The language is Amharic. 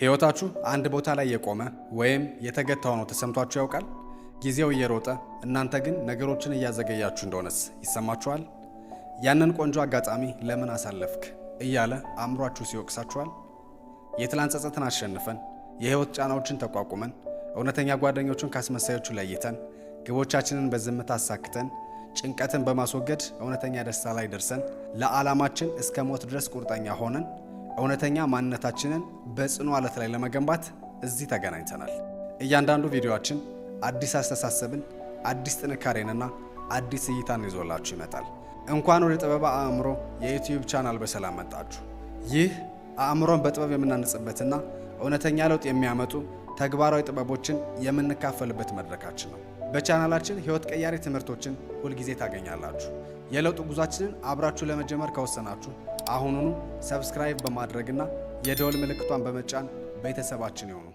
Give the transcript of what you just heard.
ሕይወታችሁ አንድ ቦታ ላይ የቆመ ወይም የተገታ ሆኖ ተሰምቷችሁ ያውቃል? ጊዜው እየሮጠ እናንተ ግን ነገሮችን እያዘገያችሁ እንደሆነስ ይሰማችኋል? ያንን ቆንጆ አጋጣሚ ለምን አሳለፍክ እያለ አእምሯችሁ ሲወቅሳችኋል? የትላንት ጸጸትን አሸንፈን፣ የሕይወት ጫናዎችን ተቋቁመን፣ እውነተኛ ጓደኞቹን ካስመሳዮቹ ለይተን፣ ግቦቻችንን በዝምታ አሳክተን፣ ጭንቀትን በማስወገድ እውነተኛ ደስታ ላይ ደርሰን፣ ለዓላማችን እስከ ሞት ድረስ ቁርጠኛ ሆነን እውነተኛ ማንነታችንን በጽኑ ዓለት ላይ ለመገንባት እዚህ ተገናኝተናል። እያንዳንዱ ቪዲዮአችን አዲስ አስተሳሰብን፣ አዲስ ጥንካሬንና አዲስ እይታን ይዞላችሁ ይመጣል። እንኳን ወደ ጥበበ አእምሮ የዩቲዩብ ቻናል በሰላም መጣችሁ። ይህ አእምሮን በጥበብ የምናንጽበትና እውነተኛ ለውጥ የሚያመጡ ተግባራዊ ጥበቦችን የምንካፈልበት መድረካችን ነው። በቻናላችን ሕይወት ቀያሪ ትምህርቶችን ሁልጊዜ ታገኛላችሁ። የለውጥ ጉዟችንን አብራችሁ ለመጀመር ከወሰናችሁ አሁኑኑ subscribe በማድረግና የደወል ምልክቷን በመጫን ቤተሰባችን ይሁኑ።